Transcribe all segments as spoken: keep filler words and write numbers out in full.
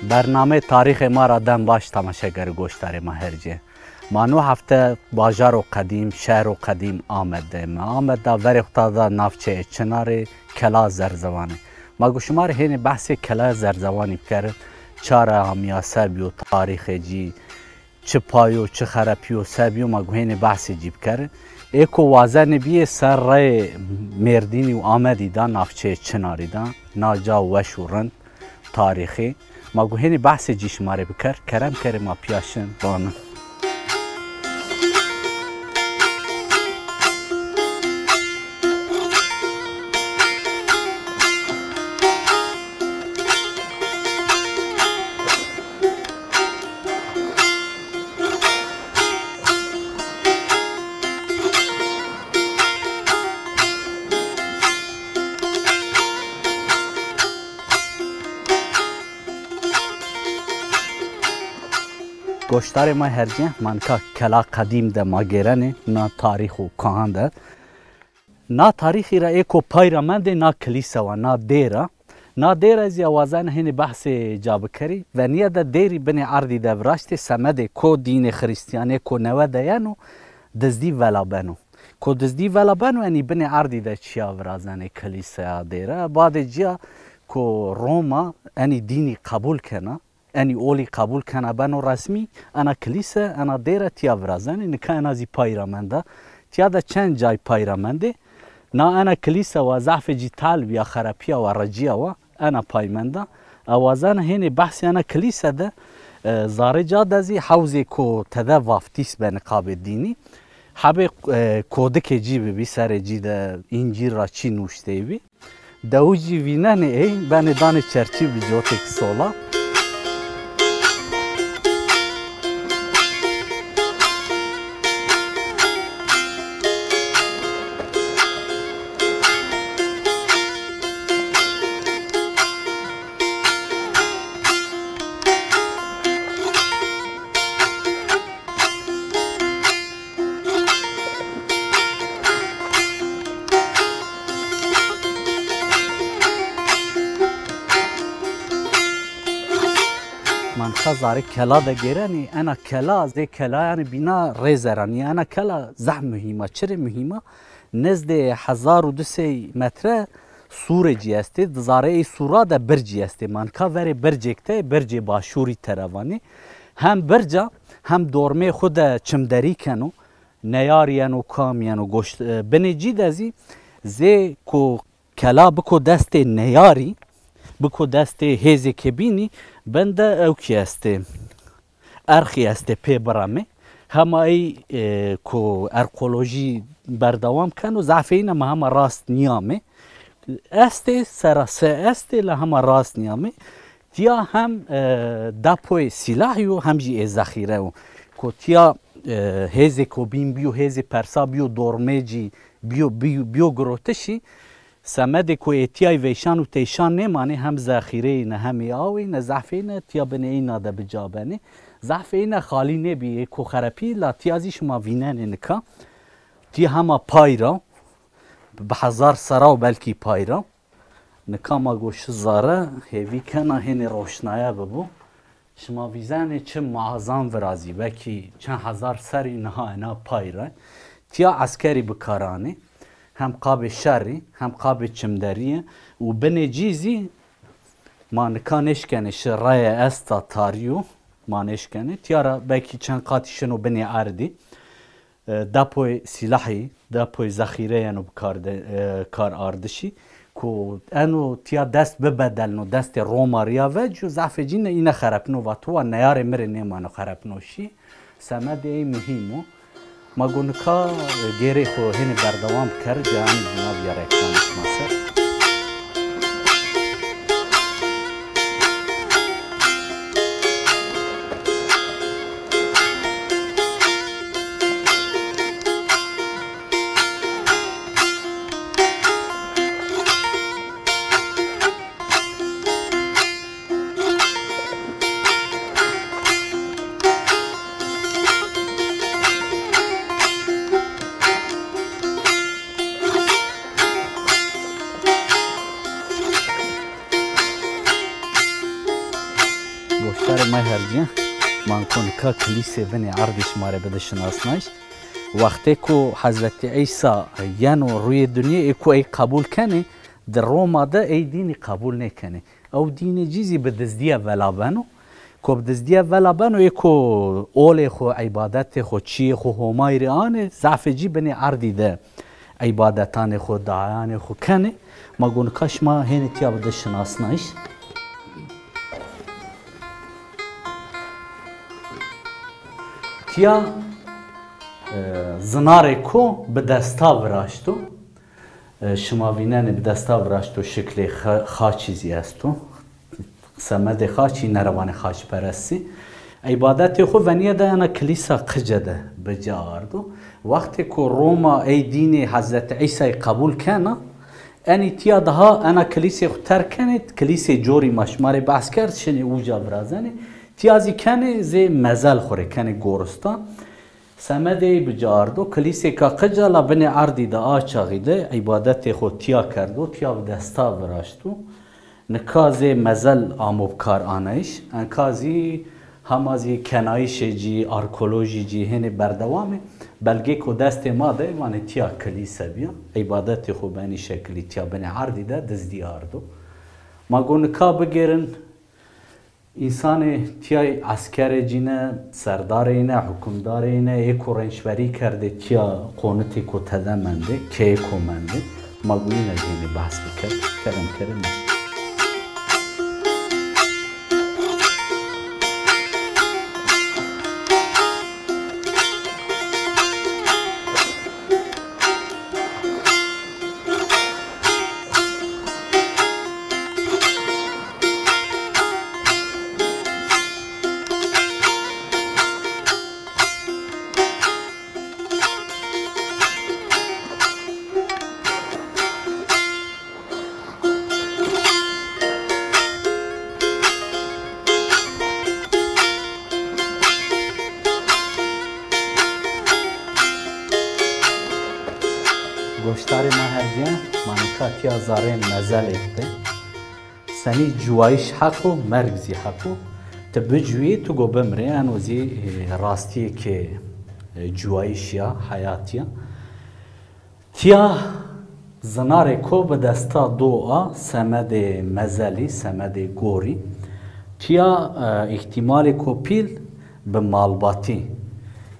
Bernameyê tarîxê ma ra dem baş temaşeger û goşdarê ma hercê. Ma no hefte bajaro qedîm, şehro qedîm Amed de me. Amed de verê xwu ta da navçeyê Çinarê, Kela Zerzewanê. Ma go şima rê hênê behsê Kela Zerzewanî bikerin. Ça ra amîya, se bîyo, tarîxê cî, çi pay o, çi xerepî yo, se bîyo, ma go hênê behsê cî bikerin. Ê ko wazenê bîyê ser reyê Mêrdînî û Amedî de, navçeyê Çinarî de, na ca weş û rind, tarîxî. Ma go hênê behsê cî şima rê biker, kerem kerê ma pîya şin, vanin. Goşdarê ma hercê, ma nika Kela Qedîm de ma gêrenê, na tarîx û kahan de. Na tarîxî ra ê ko pay ra mendê na kilîse wa, na dêr a. Na dêr a zî ez wazena hênê behsê ca bikerî. Venîye de dêrî binê erdî de viraştê, semedê ko dînê xirîstîyanê ko newe de yeno, dizdî vela beno. Ko dizdî vela beno, enî binê erdî de çîya virazenê, kilîseya, dêre. Badê cîya ko Roma enî dînî qebul kena, enî olî qebul kena, beno resmî, ena kilîse, ena dêre tîya virazenê, nika ena zî pay ra menda. Tîya de çend cay pay ra mendê. Na ena kilîse wa zehfê cî tal bîya, xerepîya wa, recîya wa, ena pay menda. Ez wazena hênê behsê ena kilîse de, e, zerê ca de zî hewzêko tede vaftîs benê qabê dînî. Hebê, e, kodikê cî bibî, serê cî de încîr ra çî nuşteyî bî. Dewicî vînenê ey, benê danê çerçî bi cotêk sola. Ma nika zerê kela de gêrenî, ena kela, zê kela yanî bîna rêze ra nîya. Ena kela zehf muhîm a. Çirê muhîm a? Nizdê hezar û di sey metre sûrê cî estê. Di zerê ey sûra de bircî estê. Ma nika verê bircêk de, bircê başûrî tera vanê. Hem birc a, hem dormê xwu de çimderî keno. Neyarî yeno, kam yeno, goşt, e, binê cî de zî zê ku kela biko destê neyarî, biko destê hêzê ke bînî, bin de ewkî estê. Erxî estê pê biremê. Hema ey, e, ku arkeolojî berdewam keno, zafê îne ma hema rast nîyamê. Estê, sera se estê, la hema rast nîyamê. Tîya hem, e, depoyê sîlahî yo, hem jî ê zexîre yo. Ku tîya, e, hêzêko bîn bîyo, hêzê persa bîyo, dormê cî bîyo, bîyo, bîyo girotişî, semedê ku ê tîyay veyşan û teyşan nêmanê, hem zexîreyî ne, hem ê aweyî ne, zehfê îne tîya binê îna de bi ca benê. Zehfê îne xalî nêbî, ê ku xerepî, la tîya zî şima vînenê nika. Tîya hema pay ra, bi hezar sera û belkî pay ra. Nika ma go şi zere, hêvî kena hênê roşnaye bibo. Şima vîzenê çi muazam virazî, wekî çend hezar serrî niha ena pay ra. Tîya eskerî bi kar anê. Hem qabê şerî, hem qabê çimderîye û binê cî zî ma nika nêşkenê şi, reye esta, tarî yo, ma nêşkenê. Tîya ra belkî çend qatî şino binê erdî. E, depoyê sîlahî, depoyê zexîre yeno bi kar de, e, kar ardişî. Ku eno tîya dest bibedelno, destê Roma rîya vecîyo, zafê cî ne, îne xerepno, vato wa neyarê mi rê nêmano, xerepno şî. Semedê ey muhîm o. Ma go nika, e, gêrê xo hênî berdewam biker, cayê anî bîna bîya reklamê şima ser. Şarê ma hercîye, ma ko nika kilîsê binê erdî şima rê bide şinasnayiş. Wextê ku Hezretî Îsa yeno rûyê dinyê, ê ku ey qebûl kenê, di Roma de ey dînî qebûl nêkenê. Ew dînê cî zî bi dizdîye vela beno. Ko bi dizdîye vela beno, ê ko olê xo, îbadetê xo, çîyê xo Homayî rê anê, zafê cî binê erdî de îbadetanê xo, dayanê xo kenê. Ma go nika şima hênê tîya bide şinasnayiş. Tîya, e, zinarê ko bi desta viraşto. E, şima vînenê bi desta viraşto, şiklê xa-, xaçî zî esto. Semedê xaçî, nerewanê xaçperestî. Îbadetê xo venîye de ena kilîsa qice de bi ca ardo. Wextê ku Roma ey dînê Hezretî Îsayî qebûl kena, enî tîya daha ena kilîsê xo terk kenê, kilîsê corî ma şima rê behs kerd, şinê uca virazenê. Tîya zî kenê zê mezel xo rê, kenê goristan. Semedê ey bi ca ardo, kilîsêka qica la binê erdî de a çaxî de îbadetê xo tîya kerdo, tîya bi desta viraşto. Nika zê mezel amo bi kar anayiş. Enka zî hema zî kenayişê cî, arkolojî cî hênê berdewam ê. Belgêko destê ma de vanê tîya kilîse bîya. Îbadetê xo bi enî şekilî tîya binê erdî de dizdî ardo. Ma go nika bigêrin, însanê tîya eskerê cî ne, serdarê ne, hukimdarê ne, ê ko rençberî kerdê tîya qonitêko tede mendê, keyêko mendê. Ma go îne hênî behs biker, kerem kerem. Goşdarê ma hercîye, ma nika tîya zareyê mezelêk de. Senî cuwayîş heq o, merg zî heq o. Ti bicuyî, ti go bimirê, eno zî, e, rastîyêkê, e, cuwayîş ya, heyat ya. Tîya zinarê ko bi desta do a, semedê mezelî, semedê gorî. Tîya, e, îhtîmalêko pîl bi malbatî.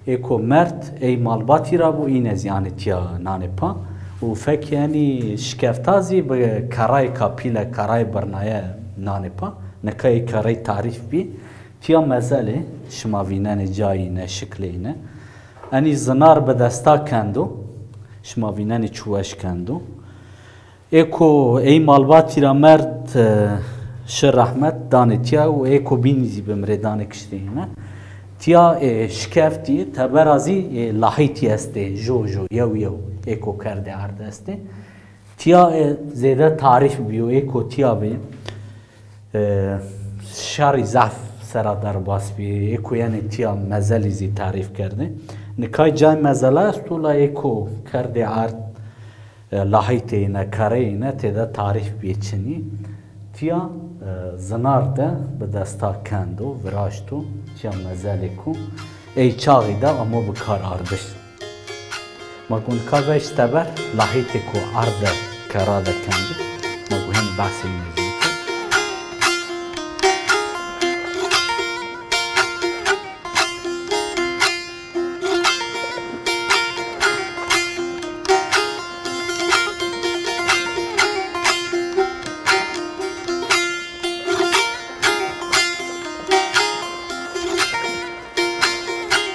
Ê ko merd ey malbatî ra bo, îne zî anê tîya nanê pa. Û fekê enî şikefta zî bi kerrayêka pîle, kerrayê birnaye nanê pa. Nika ê kerrey tarîf bî. Tîya mezelê, şima vînenê cayî ne, şiklê îne. Enî zinar bi desta kendo, şima vînenê çi weş kendo. Ê ko ey malbatî ra merd, e, şi rehmet, danê tîya û ê ko bînî zî bimirê, danê kiştê îne. Tîya, e, şikeftî, tebera zî, e, lahîtî estê, jo jo, yew yew, ê ko kerdê erd estê. Tîya, e, zêde tarîf bîyo, ê ko tîya bê, e, şerî zaf sera derbas bî, ê ko yenê tîya mezelî zî tarîf kerdê. Nikay cay mezela esto la ê ko kerdê erd, e, lahîtê îne, kereyê îne têde tarîf bîyê çinî. Tîya, e, zinar de bi desta kendo, viraşto, tîya mezelêko ey çaxî de amo bi kar ardiş. Ma go nika vejî teber, lahîtêko erde kerra de kendî. Ma go hên behsê îne zî bikir.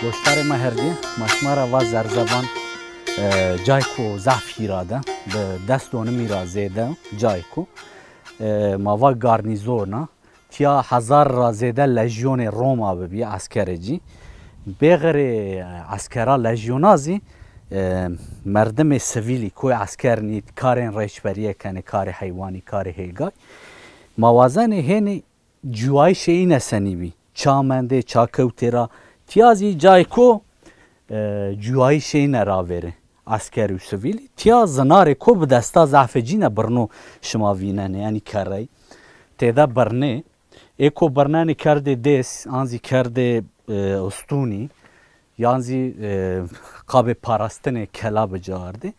Goşdarê ma hercî, ma şima ra va Zerzevan, e, cayko zaf hîra de, bi des donimî ra zêde cayko, e, ma va garnîzon a. Tîya hezar ra zêde lejyonê Roma bibî, eskerê cî. Bêxerê, e, eskera lejyona zî, e, merdimê sivîlî, koy esker nît, karên rêçberîye kenê, karê heywanî, karê hêgay. Ma wazenê hênî cuwayîşê îne senî bî. Ça mendê, ça kewtê ra. Tîya zî cayko, e, cuwayîşê îne ravêrê. Esker û sivîlî. Tîya zinarê ko bi desta zafê cîne birno şima vînenê. Yanî kerrey. Têde birnê. Ê ko birnenê kerdê dês, an zî kerdê, e, ustûnî, yan zî, e, qabê parastinê kela bi ca ardê.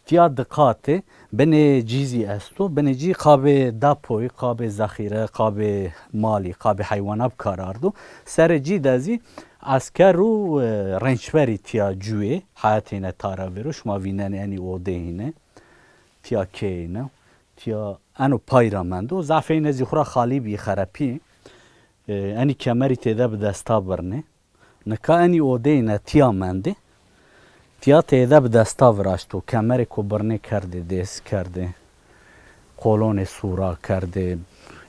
Tiya di qatê, binê cî zî esto, binê cî qabê depoyî, qabê zexîre, qabê malî, qabê heywana bi kar ardo. Serê cî de zî esker û, e, rençberî tiya cuyê heyatê ne tara vêro. Şima vînenê enî odeyê ne, tiya keyê ne, tiya eno pay ra mendo. Zafê ne zî xura xalî bî, xerepî. E, enî kemerî têde bi desta birnê. Nika enî odeyê ne tiya mendê. Tiya têde bi desta viraşto. Kemerê ko birnê kerdê dês, kerdê qolonê sura, kerdê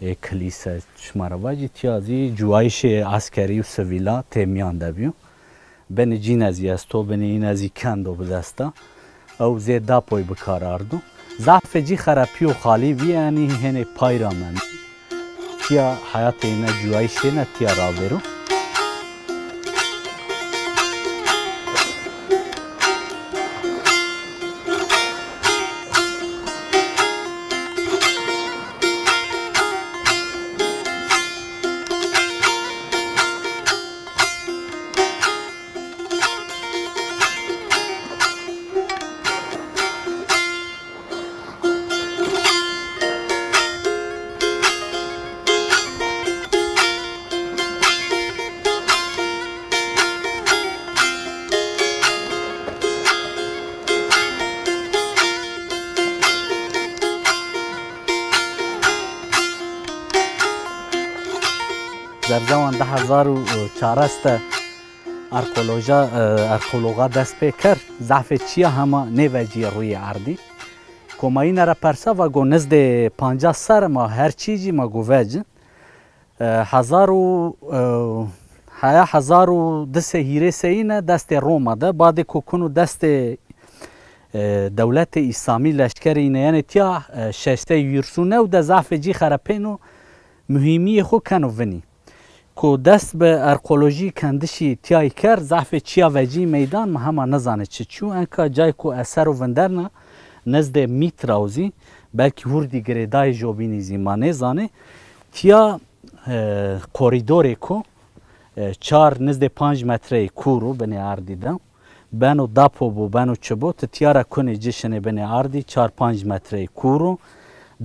ê kilîse, şima ra vacî, tiya zî cuwayîşê eskerî û sivîla têmîyan de bîyo. Binê cîne zî esto, binê îne zî kendo bi desta. Ew zê depoy bi kar ardo. Zafê cî xerepîyo, xalî bî, enî hênê pay ra mendê. Tiya heyatê ne, cuwayîşê ne tiya ravêro. Zerzewan di hezar û çares de arkeoloja, e, arkeologa dest pê kerd, zafê çiya hema nêvecîye rûyê erdî. Ko ma îne ra persa, va go nizdê pancas serre ma her çî zî ma go vecin. E, hezar û, e, heya hezar û di sey hîrê sey îne destê Roma de, badê ko kuno destê, e, dewletê Îslamî, leşkerê îne yenê tiya, e, şeş sey yûrsû new de zafê cî xerepêno, muhîmîyê xo keno vinî. Ku dest bi arkeolojî kendişî tîyayî kerd, zafê çîya vecî meydan, ma hema nizanê çi çîyo. Enka cayê ku esero vinderna nizdê mît ra o zî, belkî hurdî girêdayê jobînî zî ma nêzanê. Tîya, e, korîdorêko, e, çar nizdê panc metreyê kûr o binê erdî de. Beno dapo bo, beno çi bo, ti tîya ra kunê ci şinê binê erdî, çar panc metreyê kûr o.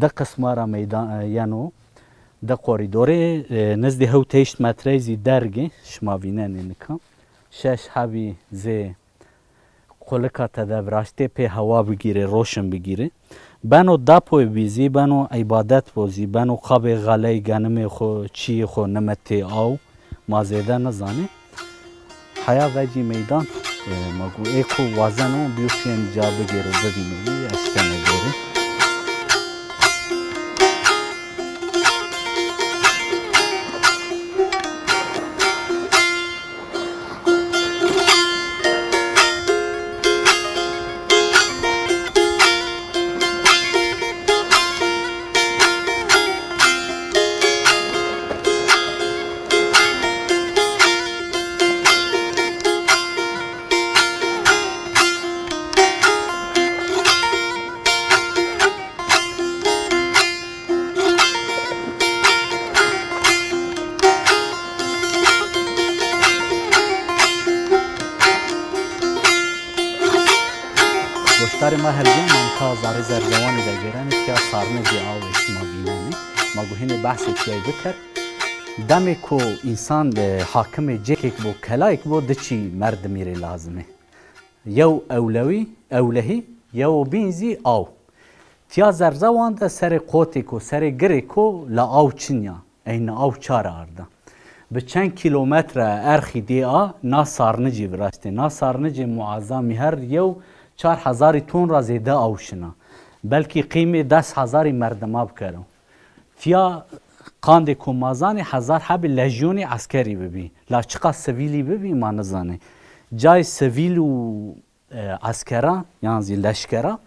Di qisma ra meydan, e, yeno. Di korîdorê, e, nizdî hewt heşt metreyî zî derg ê, şima vînenê nika. Şeş hebî zê qulika tede viraştê pê hewa bigîrê, roşn bigîrê. Beno dapoyê bî zî, beno îbadet bo zî, beno qabê xeleyê genimê xo, çîyê xo, nimetê aw, ma zêde nizanê. Heya vecî meydan, e, ma gu ê ku wazeno bîyo pîyê nî ca bigêro, bivîno, eşkene gêrê. Goşdarê ma hercên, ma nika Zarê Zerzewanî de gêrenê, tîya sarnicê awê şima vînenê. Ma gu hênê behsê tîyayî biker. Demê ku însan, e, hakimê cêkêk bo, kelayêk bo, di çî merdimî rê lazim ê. Yew ewlewî, ewlehî, yewo bîn zî aw. Tîya Zerzewan de serê qotêko, serê girêko la aw çin ya. Eyni aw ça ra arda. Bi çend kîlometre erxî dê a, na sarnicî viraştê. Na sarnicê muazamî her yew çar hezarî ton ra zêde aw şina. Belkî qîmê des hezarî merdima bikero. Tîya qandê ku ma zanê hezar hebî lejyonî eskerî bibî. La çiqas sivîlî bibî ma nizanê. Cayê sivîl û, e, eskera, yan zî leşkera,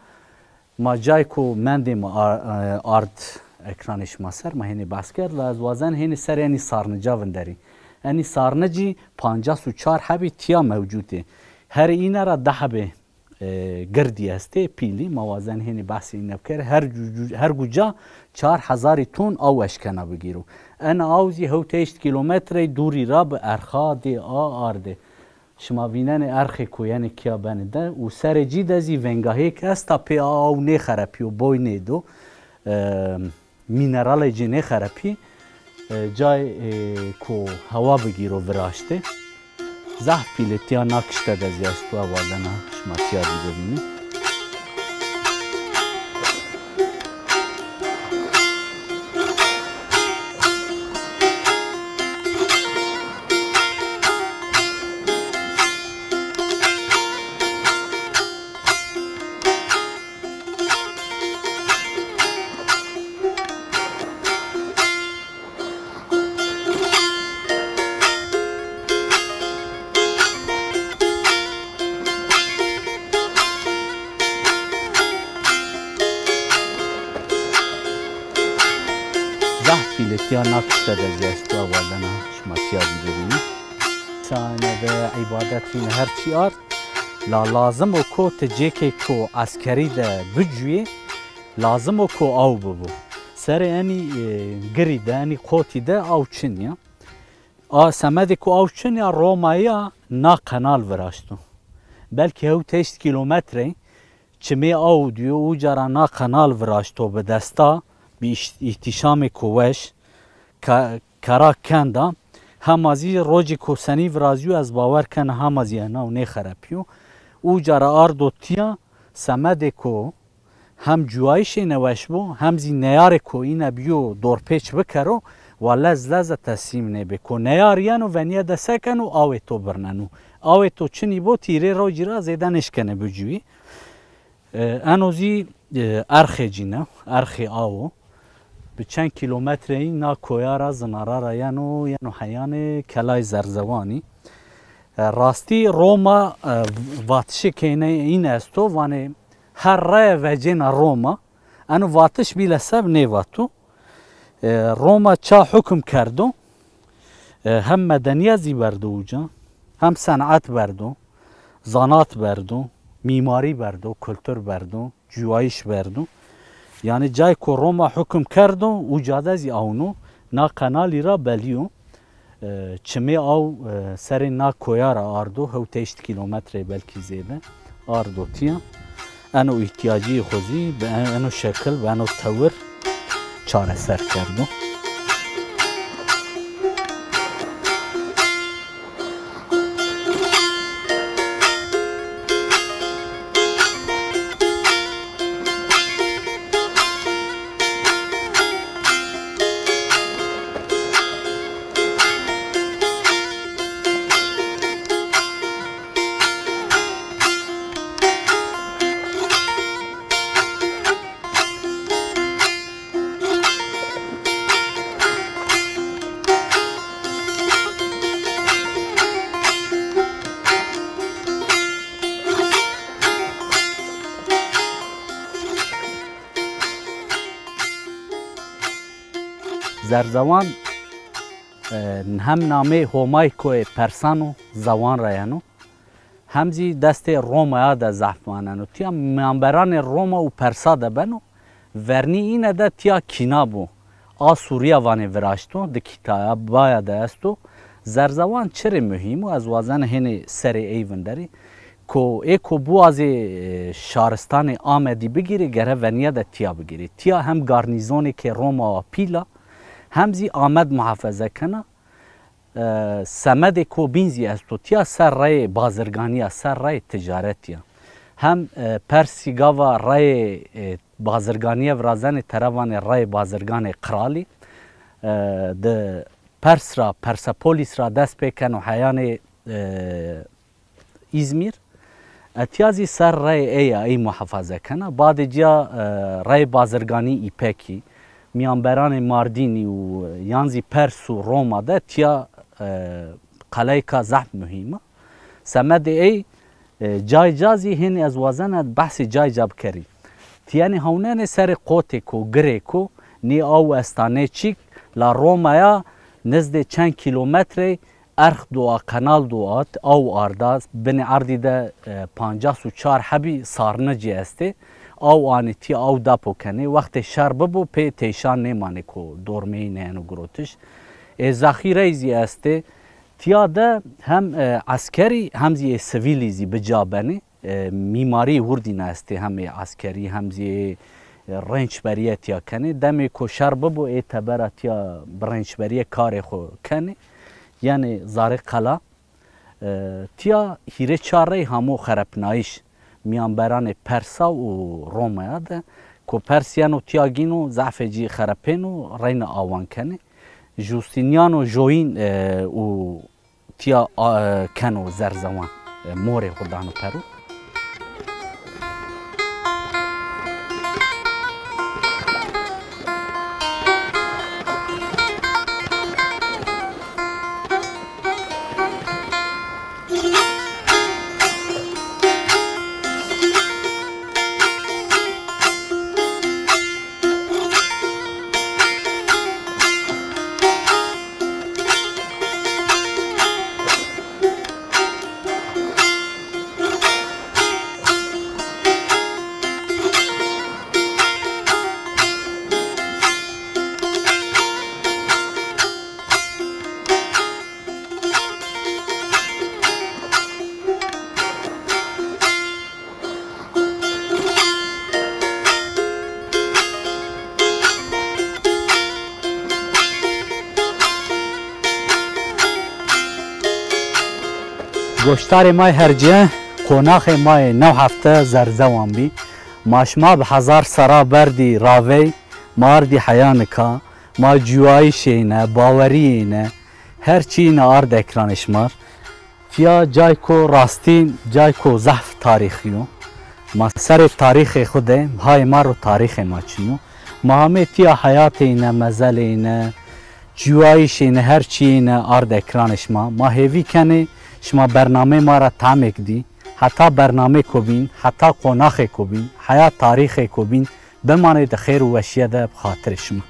ma cayê ku mendê ma ar-, e, ard ekranê şima ser, ma hênê behs kerd, la ez wazen hênê serê enî sarnica vinderî. Enî sarnicî pancas û çar hebî tîya mewcûd ê. Herê îne ra di hebê e, girdî estê, pîlî, ma wazen hênî behsê îne bikerê. Her cu-, cu-, her guca çar hezarî ton aw eşkena bigîro. En aw zî hewt heşt kîlometrey dûrî ra bi erxa dê a ardê. Şima vînenê erxê koyenê kîya benê de û serê cî de zî vengahêk esta pê a aw nêxerepîyo, boy nêdo. E, mîneralê ci nêxerepî, e, cayê, e, ku hewa bigîro viraştê. Zehf pîlê tîya na kişte de zî esto, a wazena şima tîya zî bivînî. Zehf pîlê tîya na kişte de zî esto, a wazena şima tîya zî bivînî. Sane de îbadet vîne her çî ard. La lazim o ko ti cêkê ko eskerî de bicuyê, lazim o ko aw bibo. Serê enî, e, girî de, enî qotî de aw çin ya. A semedê ko aw çin ya, Roma ya na qenal viraşto. Belkî hewt heşt kîlometrey çimê aw dîyo, uca ra na qenal viraşto bi desta, bi îş-, îhtîşamê ko weş, ka-, kera kenda, hema zî rocê ko senî virazîyo, ez bawer kena hema zî ena û nêxerepîyo. Uca ra ardo tîya, semedê ko hem cuwayîşê neweş bo, hem zî neyarê ko îne bîyo dorpêç bikero, wa lez leze teslîm nêbê. Ko neyar yeno, venîye de sekeno, awê to birneno. Awê to çinî bo, tîrê rocî ra zêde nêşkenê bicuyî. E, eno zî, e, erxê cîne, erxê awo. Bi çend kîlometreyî na koya ra, zinara ra yeno, yeno heyanê Kelay Zerzewanî. E, rastî Roma, e, vatişê keyne în esto, vanê her reye vecêna Roma. Eno vatiş bîle seb nêvato. E, Roma ça hukum kerdo? E, hem medenîyet zî berdo uca, hem senat berdo, zanat berdo, mîmarî berdo, kultur berdo, cuwayîş berdo. Yanî cay ku Roma hukum kerdo, uca de zî awno, na qenalî ra belî yo. E, çimê aw, e, serê na koya ra ardo, hewt heşt kîlometrey belkî zêde ardo tîya. Eno îhtîyacî xo zî bi en-, eno şekil, bi eno tewir çareser kerdo. Zerzewan, e, hem nameyê Homaykoyê Persan o, zewan ra yeno, hem zî destê Romaya de zehf maneno. Tîya mîyanberanê Roma û Persa de beno. Vernî îne de tîya kîna bo. Asûrîya vanê viraşto, di kîtabaya de esto. Zerzewan çirê muhîm o, ez wazena hênê serê ey vinderî. Ko ê ko biwazê, e, şaristanê Amedî bigîrê, gere venîye de tîya bigîrê. Tîya hem garnîzonêkê Roma wa pîl a, hem zî Amed muhafeze kena. E, semedê ko bîn zî esto tîya, ser reyê bazirganî ya, ser reyê ticaretî ya. Hem, e, Persî gava reyê, e, bazirganîye virazenê, tera vanê reyê bazirganê qralî. E, di Pers ra, Persepolis ra dest pê keno heyanê, e, Îzmîr. E, tîya zî ser reyê ey a, ey muhafaze kena. Badê cîya, e, reyê bazirganî Îpekî, mîyanberanê Mardînî û, e, yan zî Pers û Roma de tîya, e, qeleyêka zehf muhîm a. Semedê ey, e, cay ca zî hênî ez wazena behsê cay ca bikerî. Tîyenê hewnenê serê qotêko, girêko, nê aw esta nê çîk, la Romaya nizdê çend kîlometrey erx do a, qenal do a, aw arda, binê erdî de, e, pancas û çar hebî sarnicî estê. aw anê tîya aw depo kenê. Wextê şer bibo pê teyşan nêmanê ko dormeyî nêyeno girotiş. Ê zexîreyî zî estê. Tîya de hem, e, eskerî hem zî ê sivîlî zî bi ca benê. E, mîmarî hurdîne estê, hem ê eskerî hem zî ê, e, rênçberîye tîya kenê. Demê ko şer bibo ê tebera tîya bi rênçberîye karê xo kenê. Yenê zarê qela. E, tîya hîrê çar rey hamo xerepnayîş mîyanberanê Persa û Romaya de, ko Pers yeno tîya gîno zafê cî xerepêno, reyna awan kenê. Justiniano joyîn, e, û tîya, a, keno zerzewan, e, morê xo dano pero. Goştarê ma yê hercîye, qonaxê ma yê new hefte zerzewan bî. Ma şima bi hezar sera berdî ravey, ma ardî heya nika. Ma cuyayîşê yîne, bawerîyê yîne, her çî yîne ard ekranê şima r. Tîya cayko rastîn, cayko zehf tarîxî yo. Ma serê tarîxê xo de, hayê ma ro tarîxê ma çin yo. Ma hamê tîya heyatê yîne, mezelê yîne, cuyayîşê yîne, her çîyê yîne ard ekranê şima. Ma hêvî kenê şima bernameyê ma ra temêk dî. Heta bernameyêko bîn, heta qonaxêko bîn, heya tarîxêko bîn, bimanê di xêr û weşîye de bi xatirê şima.